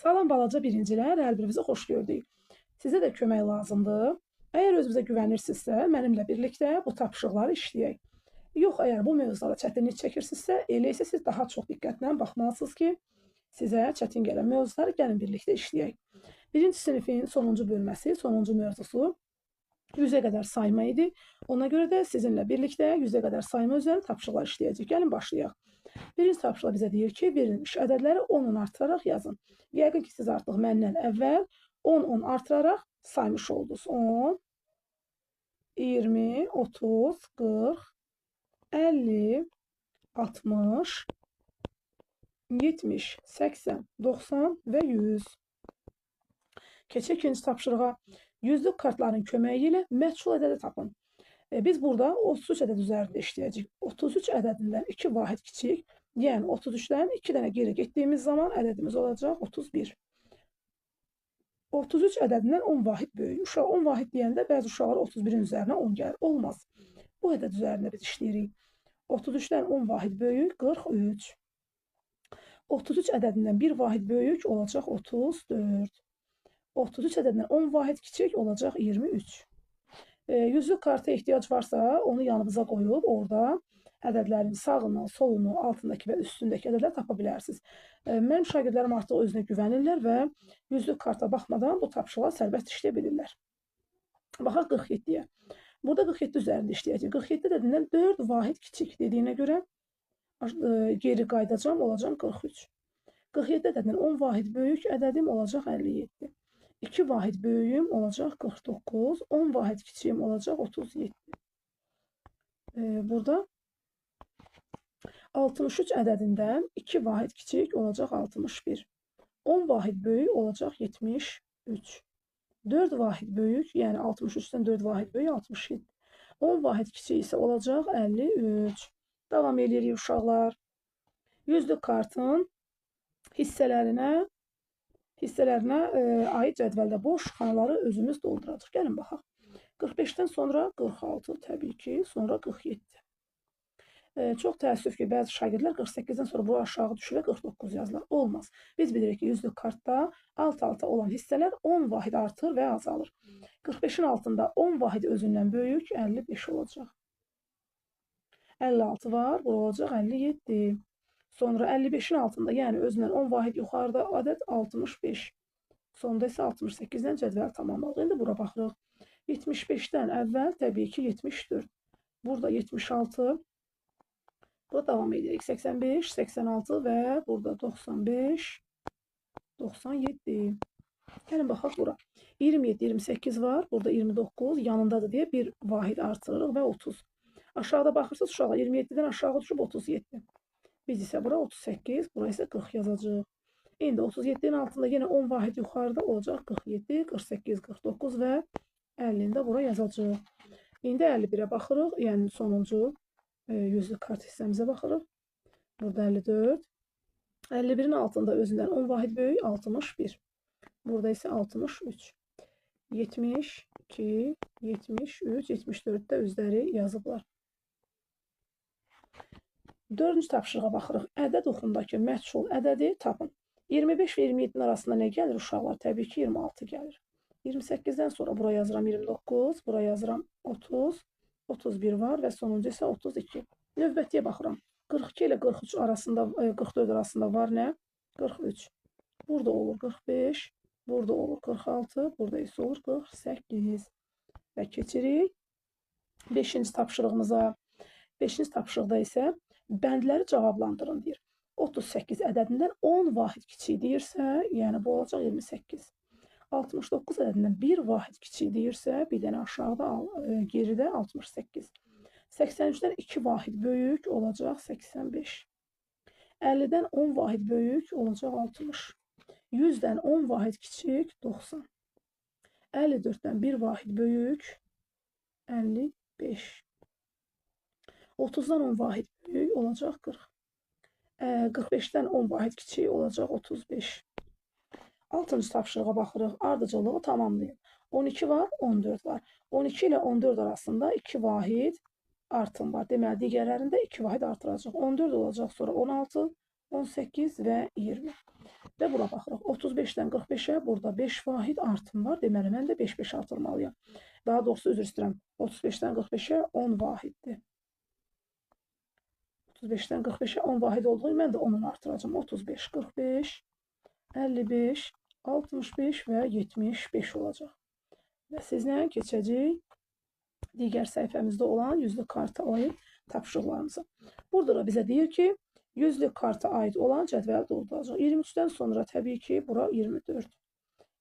Salam balaca birincilər, hər birinizi xoş gördük. Sizə də kömək lazımdır. Əgər özünüzə güvənirsinizsə, mənimlə birlikdə bu tapşırıqları işləyək. Yox, əgər bu mövzulara çətinlik çəkirsinizsə, elə isə siz daha çox diqqətlə baxmalısınız ki, sizə çətin gələn mövzuları gəlin birlikdə işləyək. Birinci sinifin sonuncu bölməsi, sonuncu mövzusu 100-ə qədər sayma idi. Ona görə də sizinlə birlikdə 100-ə qədər sayma üzərində tapşırıqlar işləyəcəyik. Gəlin başlayaq. Birinci tapşırıq bizə deyir ki, verilmiş ədədləri 10-10 artıraraq yazın. Yəqin ki, siz artıq məndən əvvəl 10-10 artıraraq saymış oldunuz. 10, 20, 30, 40, 50, 60, 70, 80, 90 və 100. Keçək ikinci tapşırığa. Yüzlük kartların köməyi ilə məchul ədədi tapın. Biz burada 33 ədəd üzərində işləyəcəyik. 33 ədədindən 2 vahid kiçik, yəni 33-dən 2 dənə geri getdiyimiz zaman ədədimiz olacaq 31. 33 ədədindən 10 vahid böyük. Uşaq 10 vahid deyəndə bəzi uşaqlar 31-in üzərinə 10 gəlir. Olmaz. Bu ədəd üzərində biz işləyirik. 33-dən 10 vahid böyük 43. 33 ədədindən 1 vahid böyük olacaq 34. 33 ədədindən 10 vahid kiçik olacaq 23. Yüzlük karta ehtiyac varsa onu yanınıza qoyub orada ədədlərin sağını, solunu, altındakı və üstündəki ədədləri tapa bilərsiniz. Mənim şagirdlərim artıq özünə güvənirlər və yüzlük karta baxmadan bu tapşırıqları sərbəst işləyə bilirlər. Baxaq 47-yə. Burada 47 üzərində işləyəcəyik. 47 ədədindən 4 vahid kiçik dediyinə görə geri qayıdacam, olacam 43. 47 ədədindən 10 vahid böyük ədədim olacaq 57. 2 vahid böyüyüm olacaq 49, 10 vahid kiçiyim olacaq 37. Burada 63 ədədindən 2 vahid kiçik olacaq 61. 10 vahid böyük olacaq 73. 4 vahid böyük, yəni 63-dən 4 vahid böyük 67. 10 vahid kiçik isə olacaq 53. Davam edirik uşaqlar. Yüzlük kartın hissələrinə aid cədvəldə boş xanaları özümüz dolduracaq. Gəlin baxaq. 45-dən sonra 46, təbii ki, sonra 47. Çox təəssüf ki, bəzi şagirdlər 48-dən sonra bu aşağı düşür və 49 yazırlar. Olmaz. Biz bilirik ki, yüzlük kartda alt-alta olan hissələr 10 vahid artır və azalır. 45-in altında 10 vahid özündən böyük 55 olacaq. 56 var, bu olacaq 57. Sonra 55-in altında, yəni özündən 10 vahid yuxarıda ədəd 65. Sonda isə 68-dən cədvəl tamamladıq. İndi bura baxırıq. 75-dən əvvəl təbii ki 74. Burada 76. Burada davam edirik. 85, 86 və burada 95, 97. Gəlin baxaq bura. 27, 28 var. Burada 29 yanındadır deyə bir vahid artırırıq və 30. Aşağıda baxırsınız uşaqlar 27-dən aşağı düşüb 37. Biz isə bura 38, bura isə 40 yazacağıq. İndi 37-nin altında yenə 10 vahid yuxarıda olacaq 47, 48, 49 və 50-ni də bura yazacağıq. İndi 51-ə baxırıq, yəni sonuncu yüzlük kart hissəmizə baxırıq. Burada 54. 51-in altında özündən 10 vahid böyük 61. Burada isə 63. 72, 73, 74-də özləri yazıblar. Dördüncü tapşırığa baxırıq. Ədəd oxundakı məchul ədədi tapın. 25 və 27-nin arasında nə gəlir uşaqlar? Təbii ki, 26 gəlir. 28-dən sonra bura yazıram 29, bura yazıram 30, 31 var və sonuncu isə 32. Növbətiyə baxıram. 42 ilə 43 arasında, 44 arasında var nə? 43. Burada olur 45, burada olur 46, burada isə olur 48. Və keçirik 5-ci tapşırığımıza. 5-ci tapşırıqda isə bəndləri cavablandırın deyir. 38 ədədindən 10 vahid kiçik deyirsə, yəni bu olacaq 28. 69 ədədindən 1 vahid kiçik deyirsə, bir dənə aşağıda, geridə 68. 83-dən 2 vahid böyük olacaq 85. 50-dən 10 vahid böyük olacaq 60. 100-dən 10 vahid kiçik 90. 54-dən 1 vahid böyük 55. 30-dan 10 vahid böyük olacaq 40. 45-dən 10 vahid kiçik olacaq 35. 6-cı tapşırığa baxırıq. Ardıcıllığı tamamlayın. 12 var, 14 var. 12 ilə 14 arasında 2 vahid artım var. Deməli, digərlərində 2 vahid artıracaq. 14 olacaq, sonra 16, 18 və 20. Və bura baxırıq. 35-dən 45-ə burada 5 vahid artım var. Deməli, mən də 5-5 artırmalıyam. Daha doğrusu, üzr istəyirəm. 35-dən 45-ə 10 vahiddir. 35-dən 45-ə 10 vahid olduğu mən də 10-unu artıracağam. 35, 45, 55, 65 və 75 olacaq. Və sizlə keçəcəyik digər səhifəmizdə olan yüzlük karta aid tapşırıqlarımıza. Burada da bizə deyir ki, yüzlük karta aid olan cədvəli dolduracaq. 23-dən sonra təbii ki, bura 24,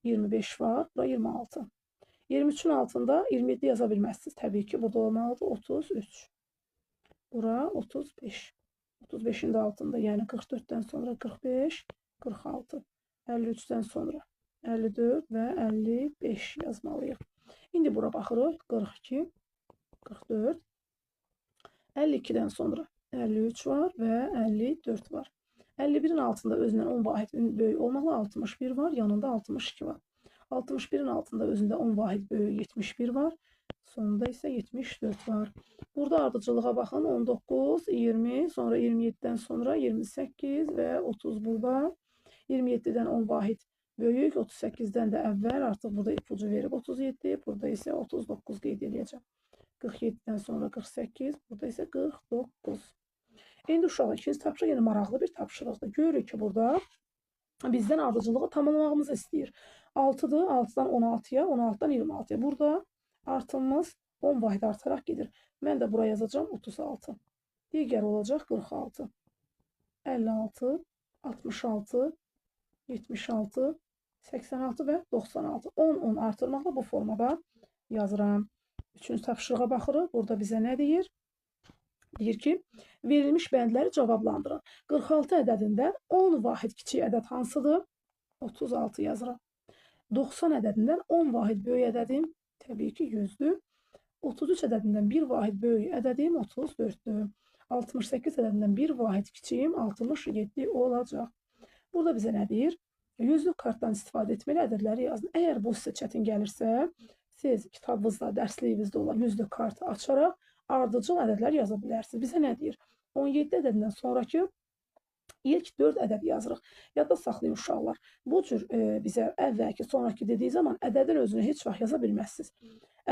25 var, bura 26. 23-ün altında 27 yaza bilməzsiniz. Təbii ki, burada olmalıdır 33. Bura 35. 35-in də altında, yəni 44-dən sonra 45, 46. 53-dən sonra 54 və 55 yazmalıyıq. İndi bura baxırıq. 42, 44. 52-dən sonra 53 var və 54 var. 51-in altında özündən 10 vahid böyük olmaqla 61 var, yanında 62 var. 61-in altında özündə 10 vahid böyük 71 var, sonunda isə 74 var. Burada ardıcıllığa baxın, 19, 20, sonra 27-dən sonra 28 və 30 burada. 27-dən 10 vahid böyük, 38-dən də əvvəl artıq burada ipucu verib 37, burada isə 39 qeyd edəcəm. 47-dən sonra 48, burada isə 49. İndi uşaqlar, ikinci tapşırıq yenə maraqlı bir tapşırıqdır. Görürük ki, burada bizdən ardıcıllığı tamamlamağımızı istəyir. 6-dır, 6-dan 16-ya, 16-dan 26-ya. Burada artımımız 10 vahid artaraq gedir. Mən də bura yazacağam 36. Digər olacaq 46, 56, 66, 76, 86 və 96. 10-10 artırmaqla bu formada yazıram. Üçüncü tapşırığa baxırıq. Burada bizə nə deyir? Deyir ki, verilmiş bəndləri cavablandırın. 46 ədədindən 10 vahid kiçik ədəd hansıdır? 36 yazıram. 90 ədədindən 10 vahid böyük ədədim təbii ki, 100-dür. 33 ədədindən 1 vahid böyük ədədim 34-dür. 68 ədədindən 1 vahid kiçiyim 67 olacaq. Burada bizə nə deyir? Yüzlük kartdan istifadə etməli ədədləri yazın. Əgər bu sizə çətin gəlirsə, siz kitabınızda, dərsliyinizdə olan yüzlük kartı açaraq ardıcıl ədədlər yaza bilərsiniz. Bizə nə deyir? 17 ədədindən sonraki ilk 4 ədəd yazırıq. Yadda saxlayın uşaqlar. Bu cür bizə əvvəlki, sonraki dediyi zaman ədədin özünü heç vaxt yaza bilməzsiniz.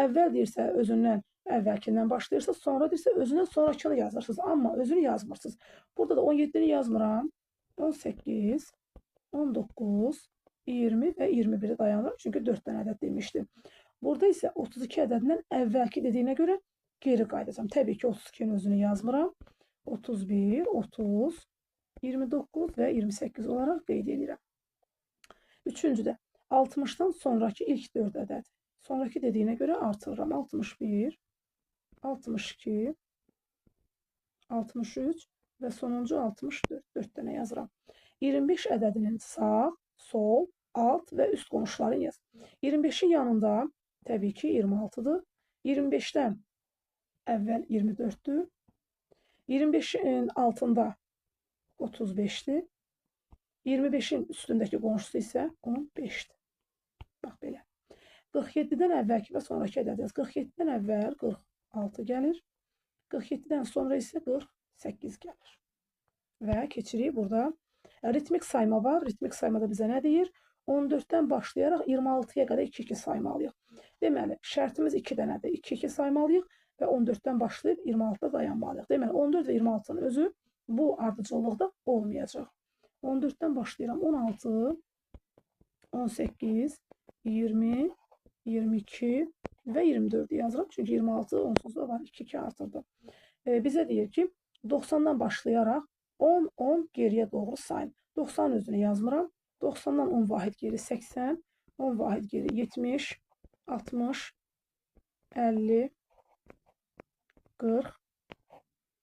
Əvvəl deyirsə özündən əvvəlkindən başlayırsınız, sonra deyirsə özündən sonrakını yazırsınız, amma özünü yazmırsınız. Burada da 17-ni yazmıram. 18, 19, 20 və 21-i dayanıram. Çünki 4 dənə ədəd demişdim. Burada isə 32 ədədindən əvvəlki dediyinə görə geri qayıdacağam. Təbii ki, 32-nin özünü yazmıram. 31, 30, 29 və 28 olaraq qeyd edirəm. Üçüncüdə 60-dan sonraki ilk 4 ədəd. Sonraki dediyinə görə artırıram. 61, 62, 63 və sonuncu 64. 4 dənə yazıram. 25 ədədinin sağ, sol, alt və üst qonşularını yaz. 25-in yanında təbii ki 26-dır. 25-dən əvvəl 24-dür. 25-in altında 35-dir. 25-in üstündəki qonşusu isə 15-dir. Bax belə. 47-dən əvvəlki və sonraki ədəd yaz. 47-dən əvvəl 46 gəlir. 47-dən sonra isə 48 gəlir. Və keçirik burada. Ritmik sayma var. Ritmik saymada bizə nə deyir? 14-dən başlayaraq 26-ya qədər 2-2 saymalıyıq. Deməli, şərtimiz 2 dənədir. 2-2 saymalıyıq və 14-dən başlayıb 26-da dayanmalıyıq. Deməli, 14 və 26-nın özü bu ardıcıllıqda olmayacaq. 14-dən başlayıram. 16, 18, 20, 22 və 24-ü yazıram. Çünki 26 onsuz da var. 2-2 artırdı. Bizə deyir ki, 90-dan başlayaraq 10, 10 geriyə doğru sayın. 90 özünü yazmıram. 90-dan 10 vahid geri 80, 10 vahid geri 70, 60, 50, 40,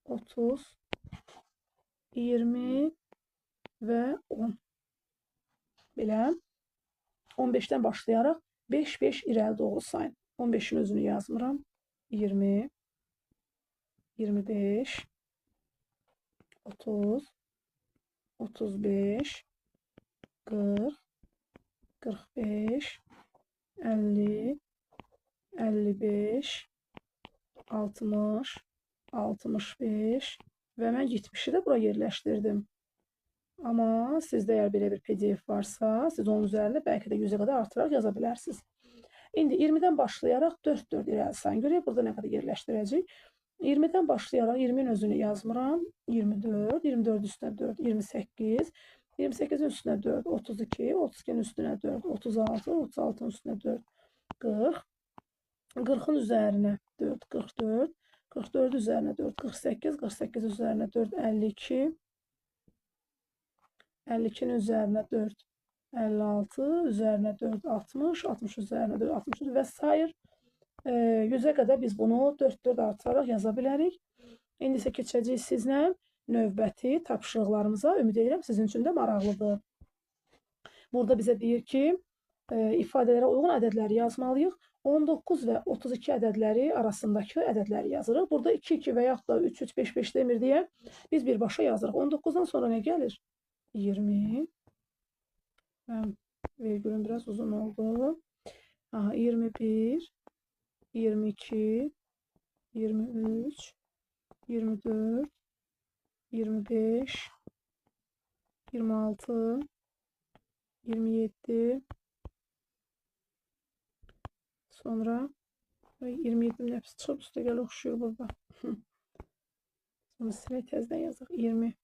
30, 20 və 10. Belə 15-dən başlayaraq 5-5 irəli doğru sayın. 15-in özünü yazmıram. 20, 25, 30, 35, 40, 45, 50, 55, 60, 65 və mən 70-i də bura yerləşdirdim. Amma sizdə əgər belə bir PDF varsa, siz onun üzərində bəlkə də 100-ə qədər artıraraq yaza bilərsiniz. İndi 20-dən başlayaraq 4-4 irəli sayın. Görək burada nə qədər yerləşdirəcəyik. 20-dən başlayaraq 20-nin özünü yazmıram. 24, 24 üstünə 4, 28, 28-in üstünə 4, 32, 32-nin üstünə 4, 36, 36-nın üstünə 4, 40, 40-ın üzərinə 4, 44, 44 üzərinə 4, 48, 48 üzərinə 4, 52, 52-nin üzərinə 4, 56, üzərinə 4, 60, 60 üzərinə 4, 64 və sair. 100-ə qədər biz bunu 4-4 artıraraq yaza bilərik. İndi isə keçəcəyik sizlə növbəti tapşırıqlarımıza. Ümid edirəm sizin üçün də maraqlıdır. Burada bizə deyir ki, ifadələrə uyğun ədədləri yazmalıyıq. 19 və 32 ədədləri arasındakı ədədləri yazırıq. Burada 2, 2 və yaxud da 3, 3, 5, 5 demir deyə biz birbaşa yazırıq. 19-dan sonra nə gəlir? 20. Mən vergülüm biraz uzun oldu. Aha, 21, 22, 23, 24, 25, 26, 27, sonra 27-nin hepsi çıxıb üstə gəl oxşuyur burada. Sonra silək təzdən yazaq. 27,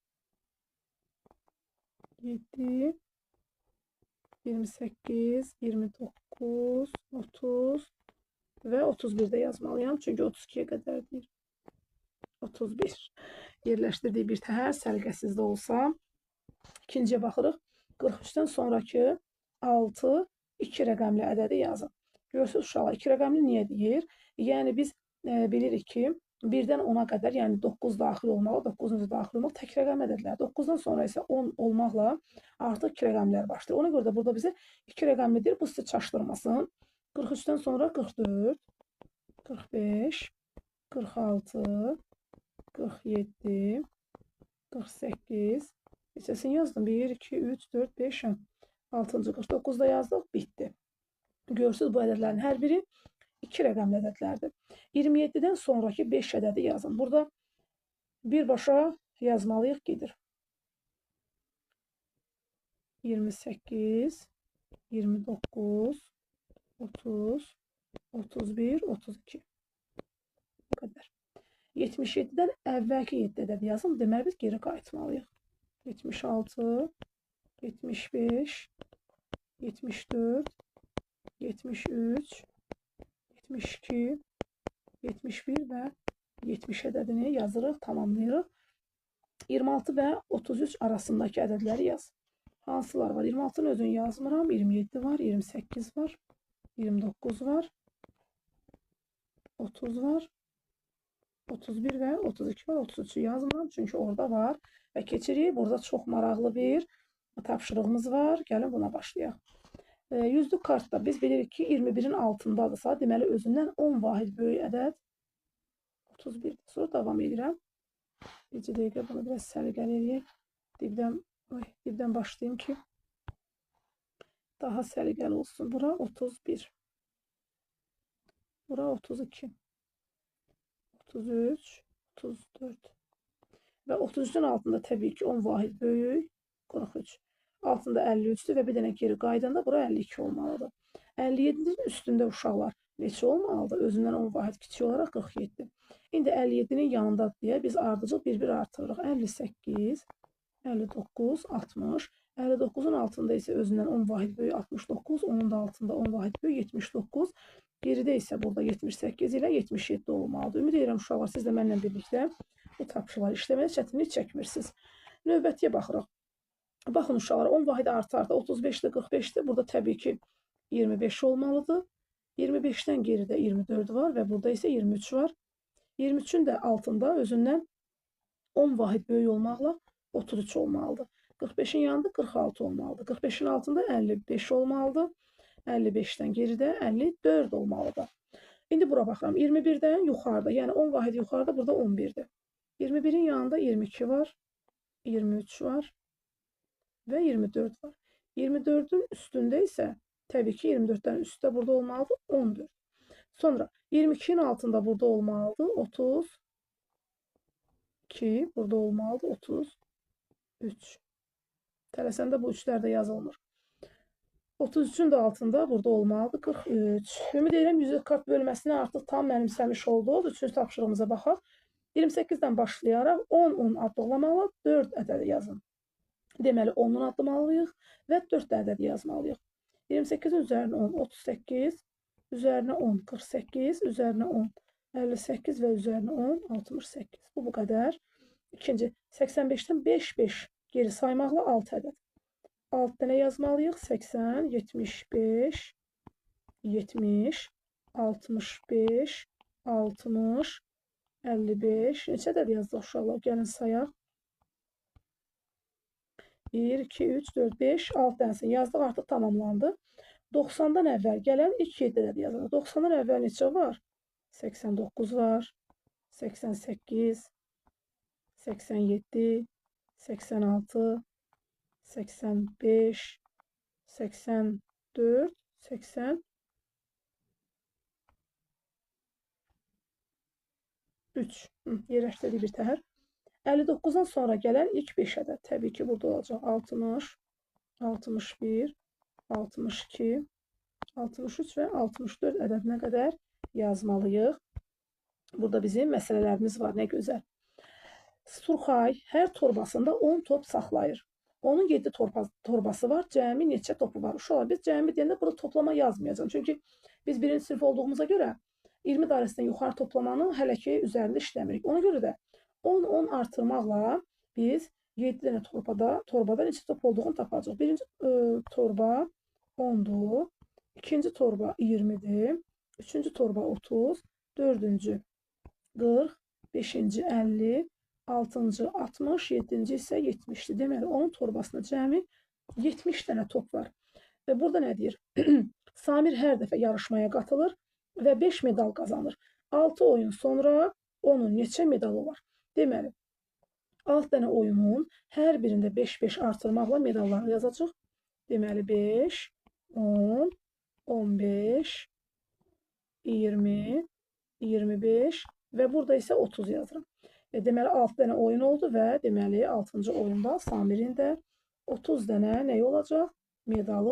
28, 29, 30 və 31-də yazmalıyam. Çünki 32-yə qədər deyir. 31. Yerləşdirdiyi bir təhər səliqəsiz də olsa. İkinciyə baxırıq. 43-dən sonraki 6 2 rəqəmli ədədi yazın. Görürsünüz uşaqlar, 2 rəqəmli niyə deyir? Yəni biz bilirik ki, 1-dən 10-a qədər, yəni 9 daxil olmalı, 9-cu daxil olmalı, tək rəqəmli ədədlər. 9-dan sonra isə 10 olmaqla artıq 2 rəqəmlər başlayır. Ona görə də burada bizə 2 rəqəmli deyir, bu sizi çaşdırmasın. 43-dən sonra 44, 45, 46, 47, 48, neçəsini yazdım? 1, 2, 3, 4, 5, 6-cı 49-da yazdıq, bitdi. Görürsünüz, bu ədədlərin hər biri 2 rəqəmli ədədlərdir. 27-dən sonraki 5 ədədi yazın. Burada birbaşa yazmalıyıq, gedir. 28, 29, 30, 31, 32. Bu qədər. 77-dən əvvəlki 7 ədədi yazın. Deməli, biz geri qayıtmalıyıq. 76, 75, 74, 73, 72, 71 və 70 ədədini yazırıq, tamamlayırıq. 26 və 33 arasındakı ədədləri yaz. Hansılar var? 26-nın özünü yazmıram. 27 var, 28 var, 29 var, 30 var, 31 və 32 var. 33-ü yazmıram, çünki orada var. Və keçirik. Burada çox maraqlı bir tapşırığımız var. Gəlin buna başlayaq. Yüzlük kartda biz bilirik ki, 21-in altındadırsa, deməli özündən 10 vahid böyük ədəd 31-dir. Sonra davam edirəm. Bircə dəqiqə bunu biraz səliqəli eləyək. Dibdən başlayayım ki, daha səliqəli olsun. Bura 31. Bura 32. 33, 34. Və 33-ün altında təbii ki, 10 vahid böyük 43. Altında 53-dür və bir dənə geri qaydanda bura 52 olmalıdır. 57-nin üstündə uşaqlar neçə olmalıdır? Özündən 10 vahid kiçik olaraq 47. İndi 57-nin yanında deyə biz ardıcıl bir-bir artırırıq. 58, 59, 60. 59-un altında isə özündən 10 vahid böyük 69, onun da altında 10 vahid böyük 79. Geridə isə burada 78 ilə 77 olmalıdır. Ümid edirəm uşaqlar, siz də mənimlə birlikdə bu tapşırıqları işləməyə çətinlik çəkmirsiniz. Növbətiyə baxırıq. Baxın uşaqlar, 10 vahid artardı, 35-dir, 45-dir. Burada təbii ki 25 olmalıdır. 25-dən geridə 24 var və burada isə 23 var. 23-ün də altında özündən 10 vahid böyük olmaqla 33 olmalıdır. 45-in yanında 46 olmalıdır. 45-in altında 55 olmalıdır. 55-dən geridə 54 olmalıdır. İndi bura baxıram. 21-dən yuxarıda, yəni 10 vahid yuxarıda, burada 11-dir. 21-in yanında 22 var, 23 var və 24 var. 24-ün üstündə isə təbii ki 24-dən üstdə burada olmalıdır 14. Sonra 22-nin altında burada olmalıdır 32, burada olmalıdır 33. Tələsəndə bu 3-lər də yazılmır. 33-ün də altında burada olmalıdır 43. Ümid edirəm 100 kart bölməsini artıq tam mənimsəmiş olduq. Üçüncü tapşırığımıza baxaq. 28-dən başlayaraq 10-10 adımlamalı, 4 ədədi yazın. Deməli 10-un adımlamalıyıq və 4 ədədi yazmalıyıq. 28-in üzərinə 10, 38, üzərinə 10, 48, üzərinə 10, 58 və üzərinə 10, 68. Bu qədər. İkinci, 85-dən 5, 5 geri saymaqla 6 ədəd. 6 dənə yazmalıyıq. 80, 75, 70, 65, 60, 55. Neçə ədəd yazdıq uşaqlar? Gəlin sayaq. 1, 2, 3, 4, 5, 6 dənəsini yazdıq. Artıq tamamlandı. 90-dan əvvəl gələn ilk 7 ədəd yazılır. 90-dan əvvəl neçə var? 89 var, 88, 87, 86, 85, 84, 83. Yerləşdirdik bir təhər. 59-dan sonra gələn ilk 5 ədəd. Təbii ki, burada olacaq 60, 61, 62, 63 və 64 ədədinə qədər yazmalıyıq. Burada bizim məsələlərimiz var. Nə gözəl. Surxay hər torbasında 10 top saxlayır. Onun 7 torbası var. Cəmi neçə topu var? Uşaqlar, biz cəmi deyəndə burada toplama yazmayacağım. Çünki biz birinci sinif olduğumuza görə 20 dairəsindən yuxarı toplamanın hələ ki üzərində işləmirik. Ona görə də 10-10 artırmaqla biz 7 dənə torbada neçə top olduğunu tapacaq. Birinci torba 10-dur. İkinci torba 20-dir. Üçüncü torba 30. Dördüncü 40. Beşinci 50. Altıncı 60. Yedinci isə 70-dir. Deməli, onun torbasında cəmi 70 dənə top var. Və burada nə deyir? Samir hər dəfə yarışmaya qatılır və 5 medal qazanır. 6 oyun sonra onun neçə medalı var? Deməli, 6 dənə oyunun hər birində 5-5 artırmaqla medalları yazacaq. Deməli, 5, 10, 15, 20, 25 və burada isə 30 yazıram. Deməli, 6 dənə oyun oldu və deməli, 6-cı oyunda Samirin də 30 dənə nəyi olacaq? Medalı